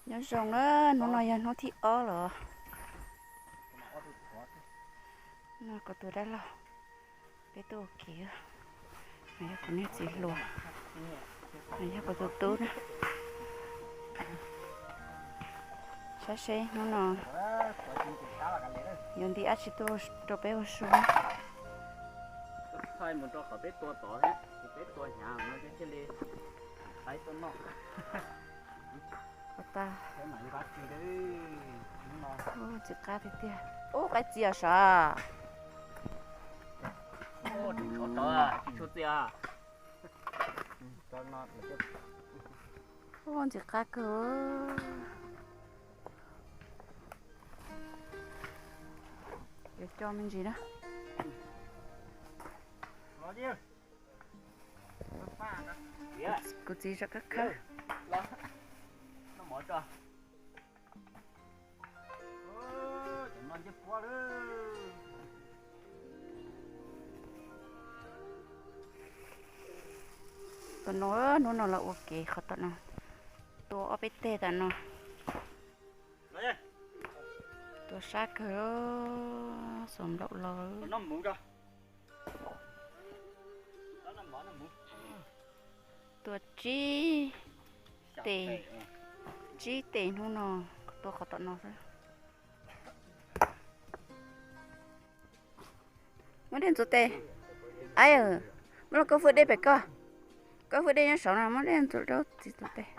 Nyob zoo na, hnub no yog hnub thib ob los. No kuv tus dab laug, peb tuaj ua ke. No yog kuv niag txiv hluas, no yog kuv tus tub na. Saib seb hnub no yuav nti dab tsi tuaj rau peb ua su. Thaij mus rau qhov peb tua tod thiab, peb tua hnyav no thiaj li qaib tuaj noj. Ua tag. Ub, ntxim qab tiag tiag. Ub, qaib txia sav. Tsis tshua txia. Ub, ntxim qab kawg. Yuav coj me ntsis na. Kuv txiv zov kab khawb. Tus no, hnub no los ua ke qhov tom no, tua ob peb teg tom no. Tua sab kawg, xoom nplaum los. Tua tsib tes, tsib tes hnub no, tua qhov tom no xwb. Muab dej ntxuav tes. Aib, muab los koj fwj dej pem koj. Koj fwj dej nyob saud no, muab dej ntxuav rau txiv ntxuav tes.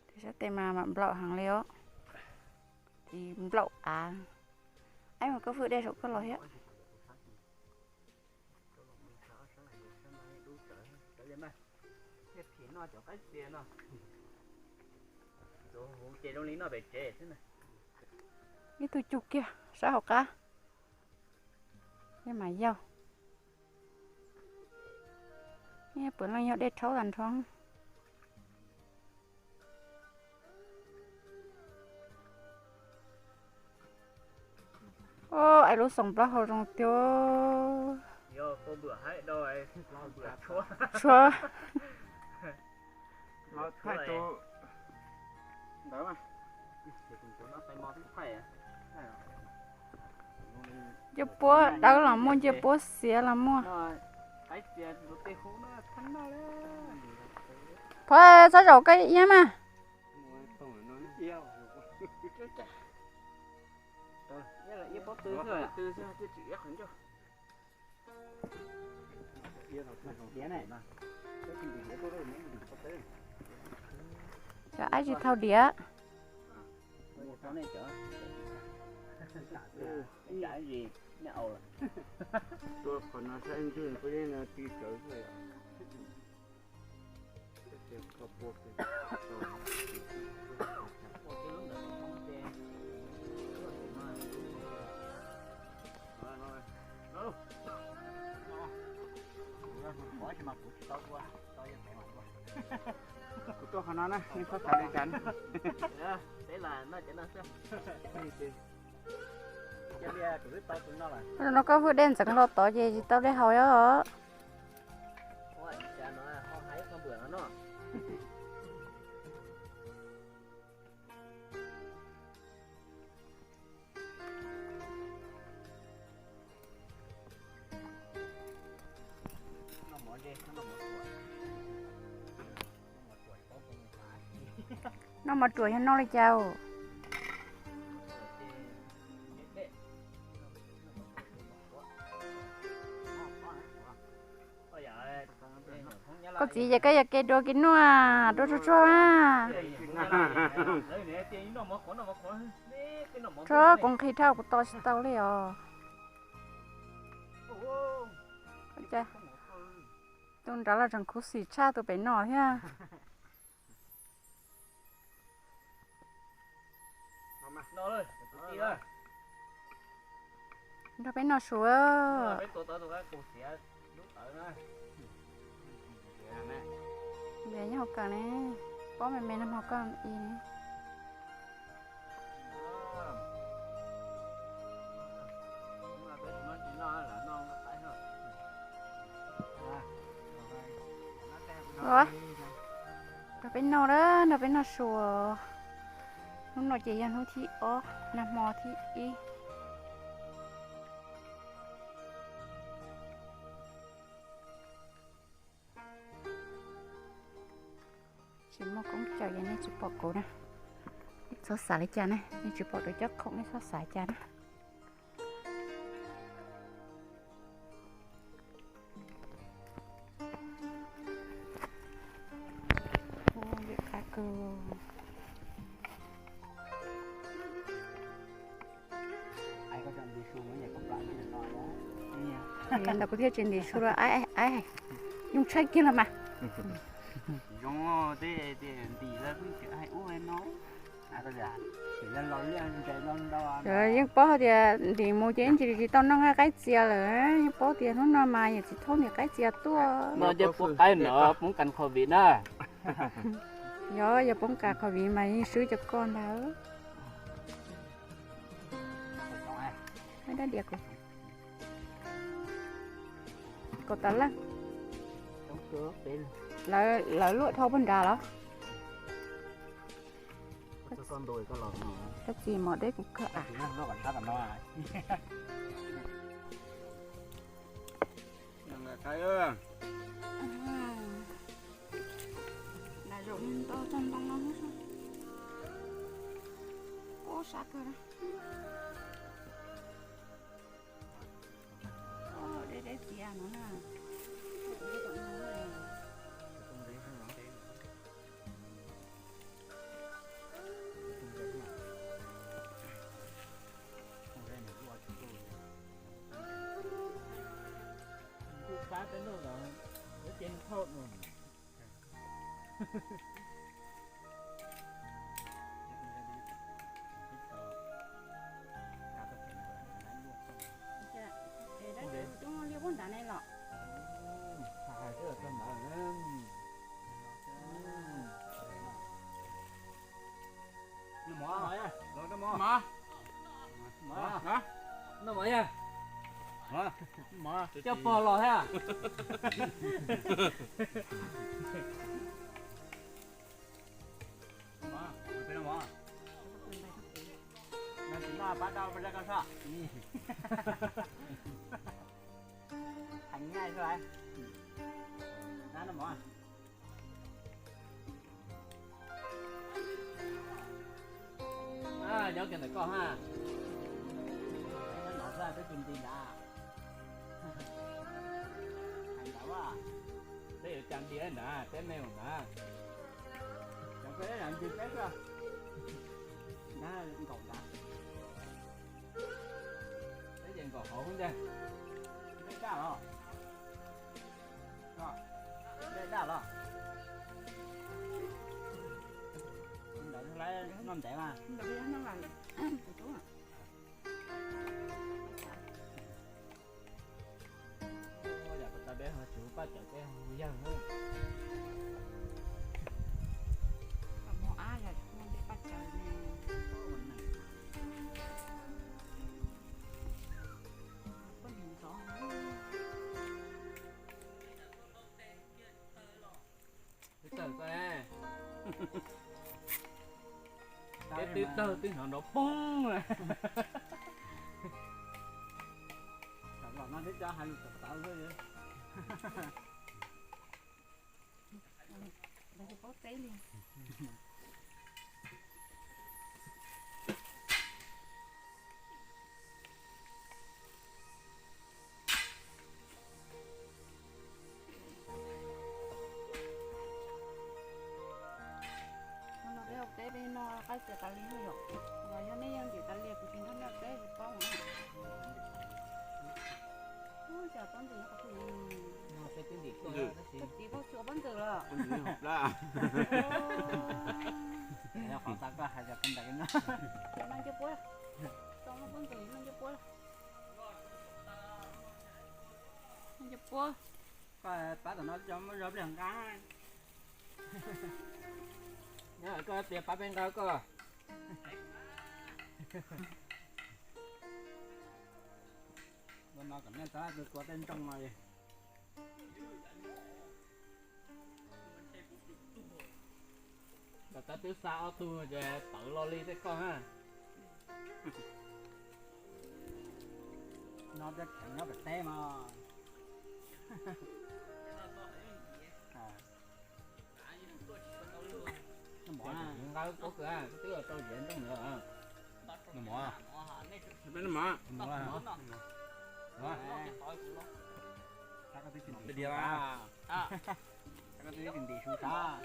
Tes sab tes mas mam nplaum heev li os. Txiv nplaum av. Aib, mas koj fwj dej saum koj los thiab. Ib tug cug kiag sab hauv qab. Dej mas yaug. Puav leej yog dej rhaub tag nrho. Ub, aib, lub xoom plaub hau zoo tiag. Tshuav. Ncej puab dawb los muaj, ncej puab xiav los muaj. Phov, txhob zaum koj iab mas. Cov aib tsis thau diav. Kuv tuaj qhov no na, nej txhob xav li cas na. No koj fwj dej ntxeev los tod ces tsis tau dej haus os. Noj mov ruam yog noj li cas? Koj txiv ces koj yog kev dua kev noj, dua tsuag tsuag. Tsuag, kuv nqhis dhau kuv tos tsis tau li os. Tus nrad los tseem khuv xim tshaj tus pem no thiab. Nrog peb noj su. Nyob hauv kawm ne, pob me me no hauv kawm i ne. Nrog peb noj na, nrog peb noj su. Hnub no ces yog hnub thib ob, nag hmo thib ib. Tsis muaj koob cawm es nej tsis pom kuv na. Txhob xav li cas ne, nej tsis pom kuv cov khoom nej txhob xav cas na. Ua, lwm qab kawg. Ntawd kuv thiaj tsis ntim su lawm, yooj tshaib kiag los mas. Yeej paub tias ntim mus ces yeej tsis tau noj qaib txias lawm, yeej paub tias hnub no mas yawm txiv Thoob ntim qaib txias tuaj. No nce puv qaib no poob kas COVID na. Yog, yog poob kas COVID mas yeej swb cov koj ntag. Dab dias kuv kaum tawm leej. Lawv luaj dhau puag nrad los? Koj txiv mov deb kuv kawg as. Nram zoom ntau txog ntoo no, ub, sab kawg na. Deb deb txias no na. Pab peb noj los, peb ces thauj no. Dab tsi coob liaj puag nrad ne los? Noj mov yog, coj pog los thiab. Pab dau pab koj soj. Heev nyaj xwb lauj. Nab noj mov. Nyob kiag ntawm koj ha. Nyob no xwb peb tsis nti ntawd. Heev ntawd, peb yuav cas nti nrad, peb me ntawd. Cov peb nti peb xwb. Nab nkaum ntawd. Peb ces nkaum hauv ntag. Dej daj los? Dej daj los? Ntawd noj ntev mas. Yam tas peb ho tsis paj cawv peb ho yawg na. Paj cawv ne. Poj niam ntxov. Twb tawg, twb tawg, twb hnov nrov poob. Los no twb cov hais lus tawv tawv xwb. Peb ua teb peb noj qaib txias tas li yom, los yog nej yeej ntim tas li kuv tsis nrog nej ua teb tsis paub. Ub, cas pob ntseg qhov twg? Koj txiv koj tsis ua pob ntseg los? Yog qhov xav koj hais tias koj nrad no. Noj ncej puab, tau noj pob ntseg noj ncej puab. Noj ncej puab. Koj pab tom no cov muaj zog pliag nqa. Nyob koj tias pab peb nqa koj. Ua no kom nej txhob tua tej nrooj no li. Koj twb xa ob tug ces tawv lo li tej koj na. No tej kheev nyob pem teb mas. Nqa pob kws, koj twb tau ziav nroj ntawd. Koj twb tsis ntim su sab.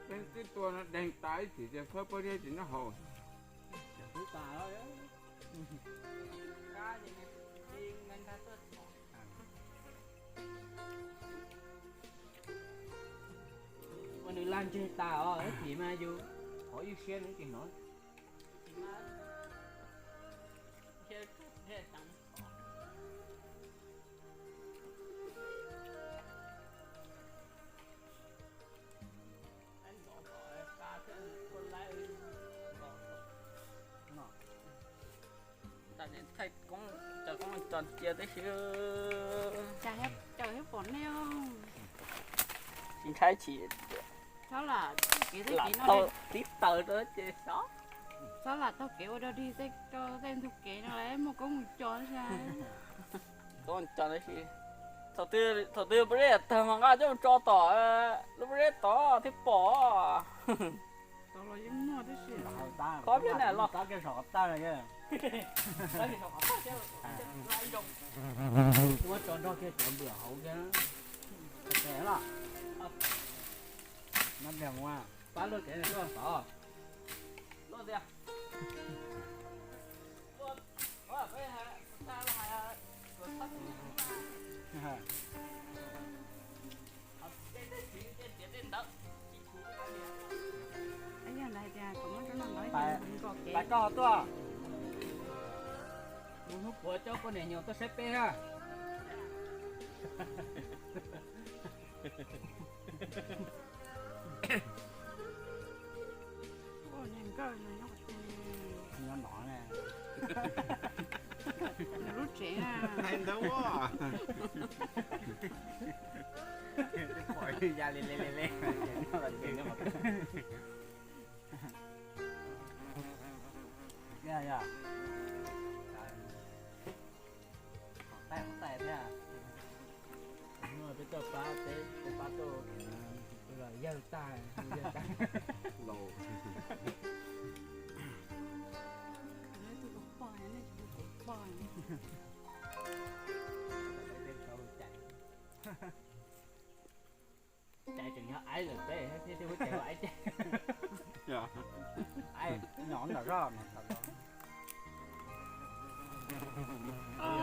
Peb twb tua no deeg tas ib chim ces khawb pob zeb ces nyob hauv. Ua nws lag ntseg tas os, ib chim mas yus qhov ywj siab nws tsis hnov. Thaij koob, cov koob cov cia tib si. Cas thiab pom nej tsis ntshai chim. Txhob lam txoj kev tej kev no tib taws rau ces xyov. Txhob lam taug kev ua dog dig tej rau tej ntug kev no lawv muaj koob mus co thiab. Koob mus co tib si. Thaum twg pob zeb tawg mas nqa coj mus tso tom lub pob zeb tod thiaj pom. Tod los yeej muaj tib si. Qhov peb na los kiag saum qhov tawj na. Muab tso nrog kiag cov nplawm hauv kiag. Los, no npliag mus pab luaj kev tuaj tod. Luaj tiag. Pais koj tuaj. Mus hnub puav coj poj niam nyuam tuaj saib peb na. Nyob no ne. Nws lub tsev na. Hais ntawd ua. Pom ya li le le le. Yog, yog. Qhov taij qhov taij thiab. Peb tuaj pab teb, peb pab tuaj, yawg tag, yawg tag. Laus. Cai tseem yog aib lawm peb thiaj li ua cai ua aib cai. Aib nyob nram zoj no.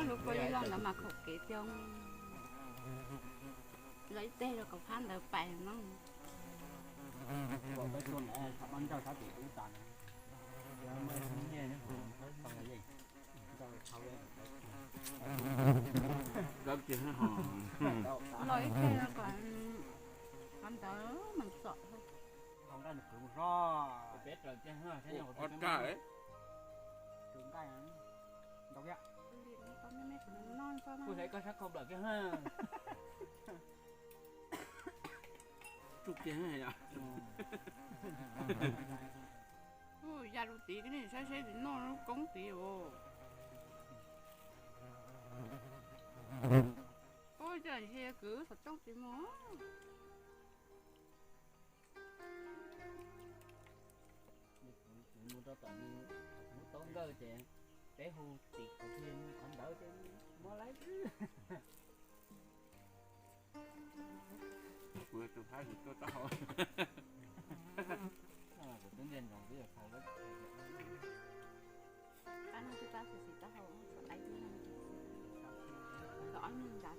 Lub pob zeb loj ntawd mas khaum kev tiag. Lawv ib teg rau kom phab ntawd pais no. Los ib teg rau kom phab ntawd mas txom. Ob rag. Kuv hais koj sab kho nplawm kiag ha. Tsuj kiag ha yom. Ya lub tid, saib seb tsis noj lub koob tid os. Ua cas ntshe kwv xov tooj tsis mus. Mus rau tom hnub taub nkawj ces peb hu tim kuv qhov ntawd ces muab laib. Kuv tus phab kuv tuaj taub hau. Kuv twb ntsia ntsoov twb yog phau lab. Pab no twb pab xis xis taub hau, xov laib twb no, xov ob nug nrad.